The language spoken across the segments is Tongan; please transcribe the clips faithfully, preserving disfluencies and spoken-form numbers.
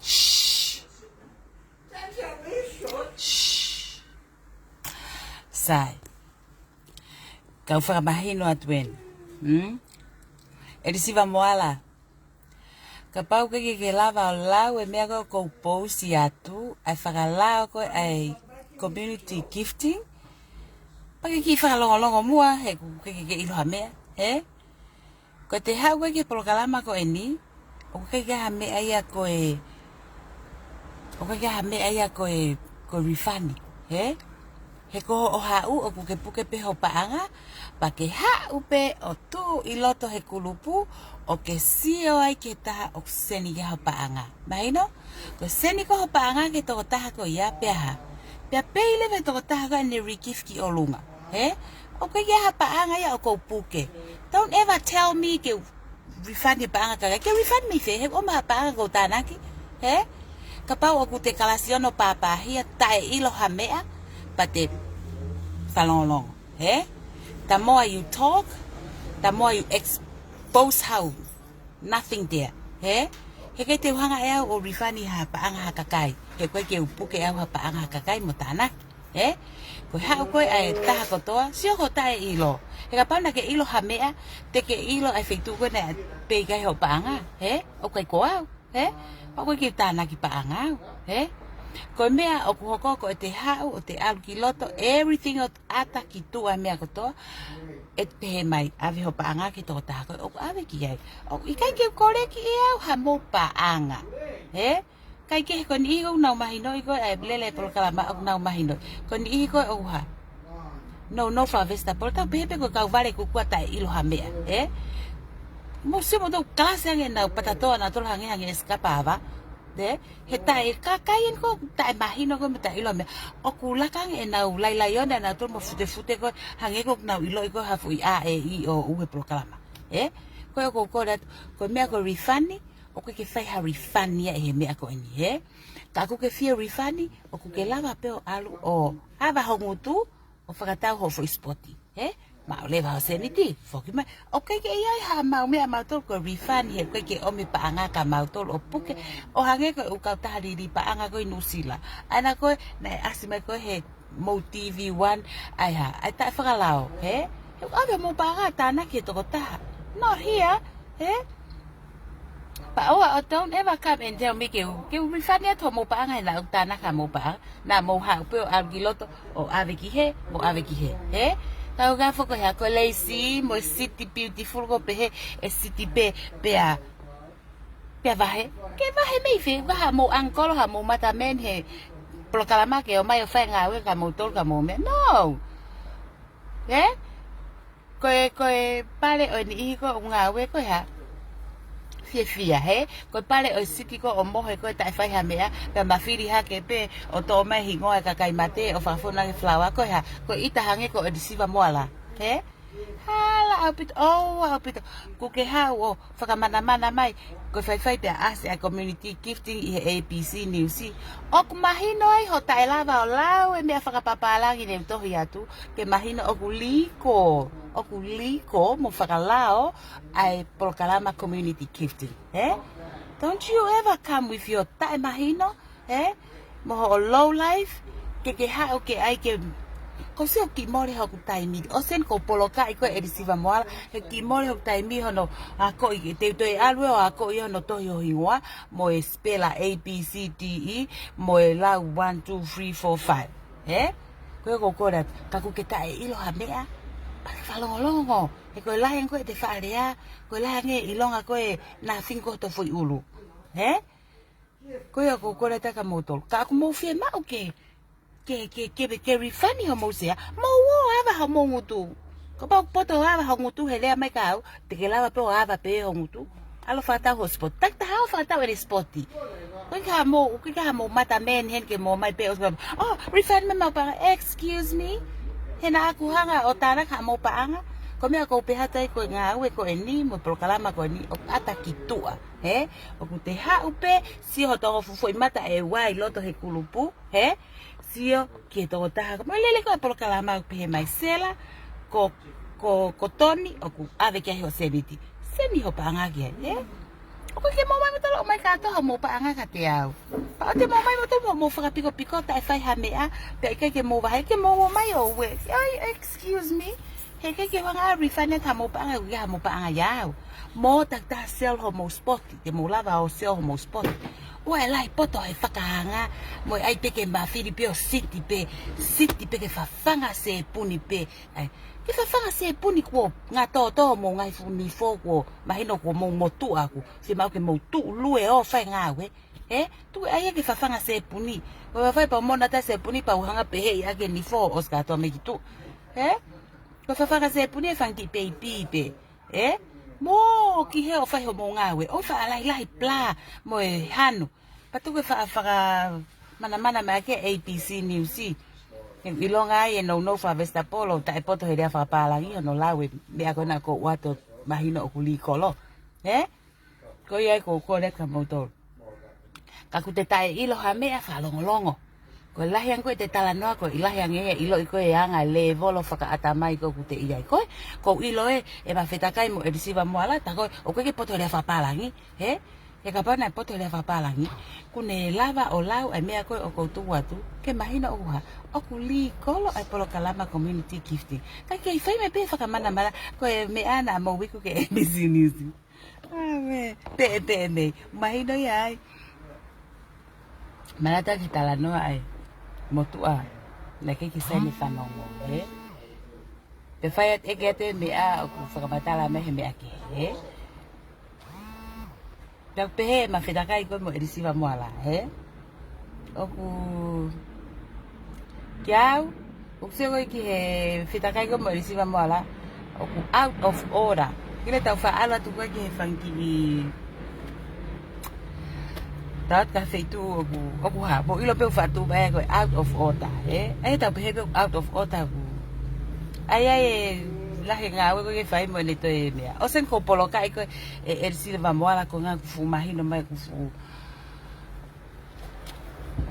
Shh. Shh. Sai. Kau fakamahino atu eni. Hmm? ʻElisiva Moala. Kapau ʻoku ʻikai ke ke lava ʻo lau e meʻa ko ē ʻoku ou pousi atu, ʻa e fakalao ko ē ʻa e community gifting, pea ke kiʻi fakalongolongo muʻa, he ʻoku ʻikai ke ke ʻilo ha meʻa, hē? Ko ʻete haʻu ko ē ki he polokalama ko eni, ʻoku ʻikai ke ʻi ai ha meʻa ia ko e, ʻoku ʻikai ke ʻi ai ha meʻa ia ko e, ko e refund, hē? He ko hoʻo haʻu ʻoku ke puke pē ho paʻanga, pea ke haʻu pē ʻo tuʻu ʻi loto he kulupu, ʻo ke sio ai ki he taha ʻoku seni ki ai ho paʻanga. Mahino? Ko e seni ko ē ho paʻanga ki he tokotaha ko ia pea hā? Pea pei leva e tokotaha ko ē ʻene re-gift ki ʻolunga. Hē? ʻOku ʻikai ke ʻi ai ha paʻanga ia ʻoku ou puke. Don't ever tell me ke refund e paʻanga kakai. Ke refund mei fē? He ʻoku ʻi ai ha paʻanga ʻoku ou tānaki. Hē? Kapau ʻoku te kalasi ono pāpāhia, taʻeʻilo ha meʻa, pea te fakalongolongo. Hē? The more you talk, the more you expose how nothing there. Hē? He ʻikai te u hanga ʻe au ʻo refund ha paʻanga ha kakai. He ʻoku ʻikai ke u puke ʻe au ha paʻanga ha kakai mo tānaki. Hē? Ko e haʻu ko ē ʻa e taha kotoa, sio ko e taʻeʻilo. He kapau naʻa ke ʻilo ha meʻa, te ke ʻilo ʻa e feituʻu ko ē naʻe pei ki ai ho paʻanga. Hē? ʻOku ʻikai ko au. Hē? Pea ʻoku ʻikai ke u tānaki paʻanga au. Hē? Ko e meʻa ʻoku hoko ko ʻete haʻu, ʻo te ʻalu ki loto, everything ʻo ʻata ki tuʻa e meʻa kotoa, ʻe pehē mai, ʻave ho paʻanga ki he tokotaha ko ē ʻoku ʻave ki ai. ʻOku ʻikai ke u koleki ʻe au hamou paʻanga. Hē? Kae kehe ko e niʻihi ʻoku nau mahinoʻi ko ē, ʻa e lele e polokalama ʻoku nau mahinoʻi. Ko e niʻihi ko ē ʻoku hā. No, no, fa vegetable, tau pehē pē ko e kau vale kukua taʻeʻilo ha meʻa, ē? Mou sio mo tau kalasi ange ʻenau patatoa nautolu hangē hangē ʻe sikapa ava, ē? He taʻekakai eni ko ē taʻemahino ko ē mo taʻeʻilo ha meʻa. ʻOku laka ange ʻenau lailai ʻona nautolu mo futefute ko ē hangē ko ē ʻoku nau ʻiloʻi ko ē ha foʻi ʻa e i o u he polokalama, ē? Ko e ʻoku ou kole atu, ko e meʻa ko e refund, ʻoku ʻikai ke fai ha refund ia ʻi he meʻa ko eni, ē? Ka ʻoku ke fie refund, ʻoku ke lava pē ʻo ʻalu ʻo ava ho ngutu, ʻo fakatau ho foʻi sipoti, ē? Maʻu leva ho sēniti, foki mai. ʻOku ʻikai ke ʻi ai ha maʻu meʻa mautolu ko e refund he ʻoku ʻikai ke ʻomi paʻanga kia mautolu ʻo puke, ʻo hangē ko e ʻū kautaha liliu paʻanga ko ē ʻi Nuʻusila. ʻA ena ko ē, naʻe ʻasi mai ko ē he mou T V One, ʻa e hā, ʻa e taʻefakalao, hē? He ʻoku ʻave mou paʻanga tānaki he tokotaha. Not here, hē? Pea ʻoua ʻo don't ever come and tell me ke u, ke u refund atu homou paʻanga he naʻa ku tānaki hamou paʻanga. Naʻa mou haʻu pē ʻo ʻalu ki loto, ʻo ʻave ki hē, mo ʻave ki hē, hē? Kau ka foko he ako lazy, mo e City Beautiful ko e pehē, e City pē, pea, pea vahe. Ke vahe mei fē, ka hamou uncle, hamou mata meni he polokalama ke ō mai ʻo fai ngāue kia moutolu kia mou meʻa. No! Hē? Ko e, ko e pale ʻo e niʻihi ko ē ʻoku ngāue ko e hā? Fiefia, hē? Ko e pale ʻo e City ko ē ʻoku mohe ko ē taʻefai ha meʻa, pea mafili hake pē ʻo toʻo mai hingoa e kakai mate ʻo fakafonu ange falaoa ko e hā? Ko e ʻita hangē ko ʻElisiva Moala, hē? Hala ʻaupito, ʻoua ʻaupito. ʻOku ke haʻu ʻo fakamanamana mai, ko e faifai pea ʻasi ʻa e community gifting ʻi he A B C News. ʻOku mahino ai hoʻo taʻelava ʻo lau e meʻa fakapapālangi ne u tohi atu, ke mahino ʻoku lī ko, ʻoku lī ko mo fakalao ʻa e polokalama community gifting, hē? Don't you ever come with your taʻemahino, hē? Mo hoʻo low life, ke ke haʻu ke ʻai ke, ko sio ki mole hoku taimi. ʻOsi eni ko e polokaʻi ko ē ʻElisiva Moala, he ki mole hoku taimi hono akoʻi, te u toe ʻalu ʻo akoʻi hono tohi ho hingoa, mo e spela A B C D E, mo e lau one, two, three, four, five. Hē? Ko e ʻoku ou kole atu, ka ʻoku ke taʻeʻilo ha meʻa, pea ke fakalongolongo. He ko e lahi ange ko ē ʻete faʻa lea, ko e lahi ange ʻilonga ko ē naʻa fingiko hoto foʻi ʻulu. Hē? Ko e ʻoku ou kole atu kia moutolu. Ka ʻoku mou fiemaʻu ke, ke, ke, ke, ke refund homou sea, mou ō ʻo ava homou ngutu. Kapau ʻoku poto ʻo ava ho ngutu he lea mai kia au, te ke lava pē ʻo ava pē ho ngutu. ʻAlu ʻo fakatau ho sipoti. Takitaha ʻo fakatau ʻene sipoti. ʻOku ʻikai ke ʻi ai hamou, ʻoku ʻikai ke ʻi ai hamou mata meni heni ke mou ō mai pē ʻo, oh, refund mai homou paʻanga. Excuse me? He naʻa ku hanga ʻo tānaki hamou paʻanga. Ko e meʻa ʻoku ou pehē atu ai ko e ngāue ko eni, mo e polokalama ko eni, ʻoku ʻata ki tuʻa. Hē? ʻOku te haʻu pē, sio hoto ongo fuʻu foʻi mata ʻe ua ʻi loto he kulupu, hē? Sio ki he tokotaha. Ko e lele ko ē polokalama ʻoku pehē mai Sela, ko, ko, ko Toni, ʻoku ʻave ki ai ho sēniti. Seni ho paʻanga ki ai, hē? ʻOku ʻikai ke mou ō mai motolu ʻo ʻomai kātoa hoʻomou paʻanga kiate au. Pea ʻoua te mou ō mai motolu mo hoʻomou fakapikopiko taʻe fai ha meʻa, pea ʻikai ke mou vahe, ke mou ō mai ʻo ue. Ai, excuse me. He ʻikai ke u hanga ʻo refund atu hoʻomou paʻanga, ʻoku ʻikai haʻamou paʻanga ia au. Mou takitaha sell hoʻomou spot, te mou lava ʻo sell hoʻomou spot. ʻOua ʻe lahi poto he fakahanga, mo e ʻai pē ke mafili pē ʻo siti pē, siti pē ke fafanga sepuni pē. ʻAi, ke fafanga sepuni kuo ngatoto hoʻomou ngaahi fuʻu nifo kuo mahino kuo mou motuʻa kuo fiemaʻu ke mou tuʻu lue ʻo fai ngāue. He? Tuku ʻai ke fafanga sepuni. Ko e fai pea mou nata sepuni pea u hanga pē he ia ke nifo ʻosi kātoa mei ki tuʻa. He? Ko e fafanga sepuni ʻe fanga kiʻi peipi pē. He? Mou kiʻi hē ʻo fai hoʻomou ngāue. ʻOua faʻa lahilahi pla mo e hanu. Pea tuku e faʻa fakamanamana mai ʻaki e A B C News. He ʻilonga ai e nounou fakavesitapolo, taʻe poto he lea fakapālangi hono lau e meʻa ko ena ʻoku ou ʻoatu ʻo mahino ʻoku likolo. He? Ko ia ai ʻoku ou kole atu kia moutolu. Ka ʻoku te taʻeʻilo ha meʻa, fakalongolongo. Ko e lahi ange ko ē ʻete talanoa, ko e lahi ange ia e ʻiloʻi ko ē e anga e lēvolo fakaʻatamai ko ē ʻoku te ʻi ai. Ko e, ʻoku ou ʻilo ē, ʻe Mafetakai mo ʻElisiva Moala, tā ko ē, ʻoku ʻikai ke poto he lea fakapālangi, he? He kapau naʻe poto he lea fakapālangi, kuo ne lava ʻo lau e meʻa ko ē ʻoku ou tuku atu, ke mahino ʻoku hā, ʻoku likolo e polokalama community gifting. Ka kei fai mai pē fakamanamana, ko e meʻa naʻa mou iku ki he A B C News. ʻAve, pē, pē, mei. Mahino ia ai. Manatu ki he talanoa ʻa e motuʻa naʻe ʻikai ke sai ʻene fanongo, he? Pea fai atu ʻeke atu e meʻa ʻoku fakamatala mai he meʻa kehe, he? Pea u pehē ʻe Mafetakai ko ē mo ʻElisiva Moala, he? ʻOku kiau, ʻoku sio ko ē ki he Mafetakai ko ē mo ʻElisiva Moala, ʻoku out of order. Kile tau faʻa ʻalu atu ko ē ki he fanga kiʻi tau atu ki ha feituʻu ʻoku, ʻoku hā, mou ʻilo pē ʻoku faʻa tuʻu mai ko e out of order, he? ʻAi tau pehē pē ʻoku out of order ʻoku. ʻAi, ʻai e lahi e ngāue ko ē ke fai mo ʻene toe meʻa. ʻOsi eni ʻoku ou polokaʻi ko ē ʻe ʻElisiva Moala ko e ʻuhinga ʻoku fuʻu mahino mai ʻoku fuʻu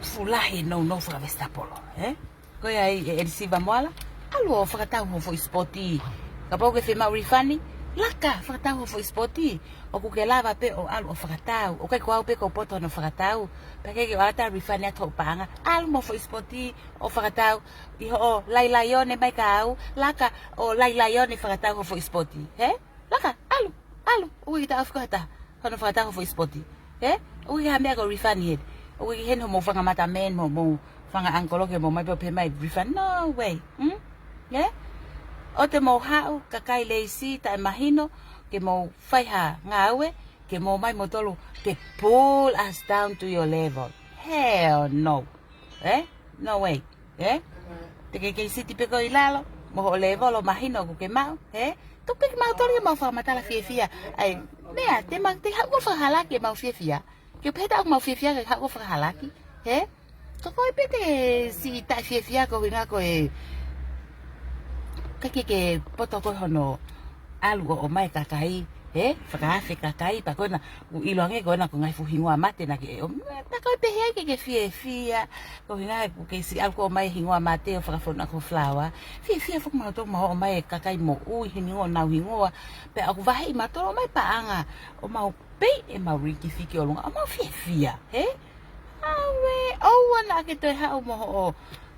fuʻu lahi e nounou fakavesitapolo, he? Ko ia ai ʻe ʻElisiva Moala, ʻalu ʻo fakatau ho foʻi sipoti. Kapau ʻoku ke fiemaʻu lifani, laka, fakatau ho foʻi sipoti. ʻOku ke lava pē ʻo ʻalu ʻo fakatau. ʻOku ʻikai ko au pē ʻoku ou poto hono fakatau. Pea ʻikai ke u ʻalu atu ʻo lifani atu hoʻo paʻanga, ʻalu mo foʻi sipoti ʻo fakatau. ʻI hoʻo lailaione mai kia au, laka ʻo lailaione fakatau ho foʻi sipoti, he? Laka, ʻalu, ʻalu, ʻoku ʻikai ke taʻofi koe ha taha hono fakatau ho foʻi sipoti. He? ʻOku ʻikai ha meʻa ʻoku lifani heni. ʻOku ʻikai heni hoʻomou fanga mata men, mo hoʻomou fanga uncle ke mou ō mai pē ʻo pehē mai lifani. No way. Hmm? He? ʻOua te mou haʻu, kakai lazy, taʻemahino, ke mou fai ha ngāue, ke mou ō mai moutolu ke pull us down to your level. Hell no. He? No way. He? Te ke kei siti pē koe ʻi lalo, mo hoʻo lēvolo mahino ʻoku ke maʻu, he? Tuku pē kimautolu ke mau fakamatala fiefia. ʻAi, meʻa, te mau, te haʻu ʻo fakahalaki ʻemau fiefia. Ke pehē ʻoku mau fiefia, ke haʻu ʻo fakahalaki, he? Ka ko e pē te siʻi taʻefiefia ko e ʻuhinga ko e ʻikai ke ke poto ko ē hono ʻalu ʻo ʻomai e kakai, he? Fakaafe kakai, pea ko ena ʻoku ʻiloange ko ena ko e ngaahi fuʻu hingoa mate naʻa ke ʻomai. Pea ko e pehē ai ke ke fiefia, ko e ʻuhinga ʻoku ke siʻi ʻalu ko ē ʻo ʻomai e hingoa mate ʻo fakafonu ʻaki ho falaoa. Fiefia foki mautolu ʻoku mau ō mai e kakai moʻui he hingoa, ʻenau hingoa. Pea ʻoku vaheʻi mautolu ʻo ʻomai paʻanga, ʻo mau pei ʻemau liki fiki ʻolunga, ʻo mau fiefia, he? ʻAue, ʻoua naʻa ke toe haʻu mo hoʻo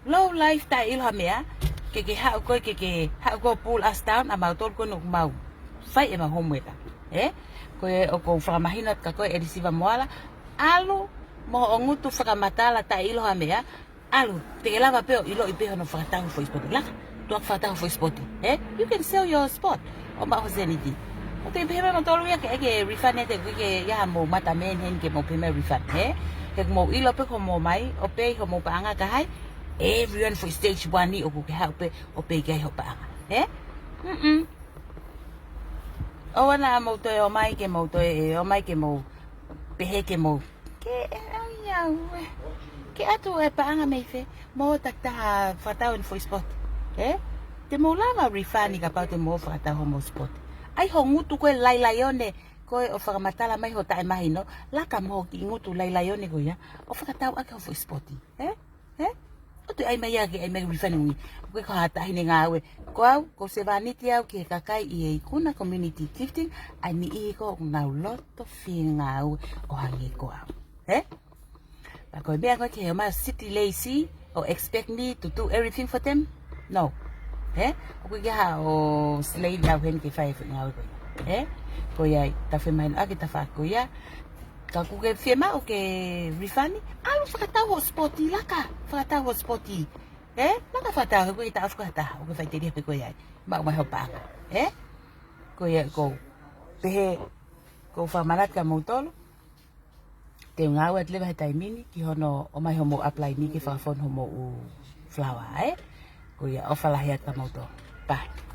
low life taʻeʻilo ha meʻa, ke ke haʻu ko ē, ke ke haʻu ko ē ʻo pull us down, ʻa mautolu ko ē ʻoku mau fai ʻemau homework, he? Ko e ʻoku ou fakamahino atu kia koe ʻElisiva Moala, ʻalu mo hoʻo ngutu fakamatala taʻeʻilo ha meʻa, ʻalu, te ke lava pē ʻo ʻiloʻi pē hono fakatau ho foʻi sipoti. Laka, tuʻu ʻo fakatau ho foʻi sipoti, he? You can sell your spot ʻo maʻu ho sēniti. ʻOua te ke pehē mai mautolu ia ke, ke lifani atu, ke, ke ʻi ai haʻamou mata men heni ke mou pehē mai lifani, he? He ʻoku mou ʻilo pē ko hoʻomou ō mai ʻo pei hoʻomou paʻanga kia hai? Everyone foʻi stage one ʻoku ke haʻu pē ʻo pei ki ai hoʻo paʻanga, he? Mm-mm. ʻOua naʻa mou toe ō mai ke mou toe, ō mai ke mou pehē ke mou, ke, ʻai au ē. Ke ʻatu e paʻanga mei fē, mou takitaha fakatau ʻene foʻi sipoti, he? Te mou lava lifani kapau te mou fakatau hoʻomou sipoti. ʻAi hoʻo ngutu ko ē lailaione ko ē ʻo fakamatala mai hoʻo taʻemahino, laka mo hoʻo kiʻi ngutu lailaione ko ia ʻo fakatau ʻaki ho foʻi sipoti, he? He? ʻOua toe ʻai mai ia ke ʻai mai refund ʻuhi. ʻOku ʻikai ko ha taʻahine ngāue. Ko au, ko e sevāniti au ki he kakai ʻi he ikuna community gifting, ʻa e niʻihi ko ē ʻoku nau loto fengāue ʻo hangē ko au. Ē? Pea ko e meʻa ko ē ke ʻomai ʻo sit lazy ʻo expect me to do everything for them? No. Ē? ʻOku ʻikai ha ʻo slave au heni ke fai e foʻi ngāue ko ia. Ē? Ko ia ai, tau femahinoʻaki tafaʻaki ko ia. Ka ʻoku ke fiemaʻu ke refund, ʻalu fakatau hoʻo spot ʻi laka. Fakatau hoʻo spot ʻi. Ē? Laka fakatau, he ʻoku ʻikai ke taʻofi koe ha taha, ʻoku ke faʻiteliha pē koe ai. Maʻu mai hoʻo paʻanga. Ē? Ko ia ʻoku ou pehē, ʻoku ou fakamanatu kia moutolu. Te u ngāue atu leva he taimi ni ki hono ʻomai hoʻomou apply ni ke fakafonu hoʻomou falaoa, ē? Ko ia, ʻofa lahi atu kia moutolu. Pea.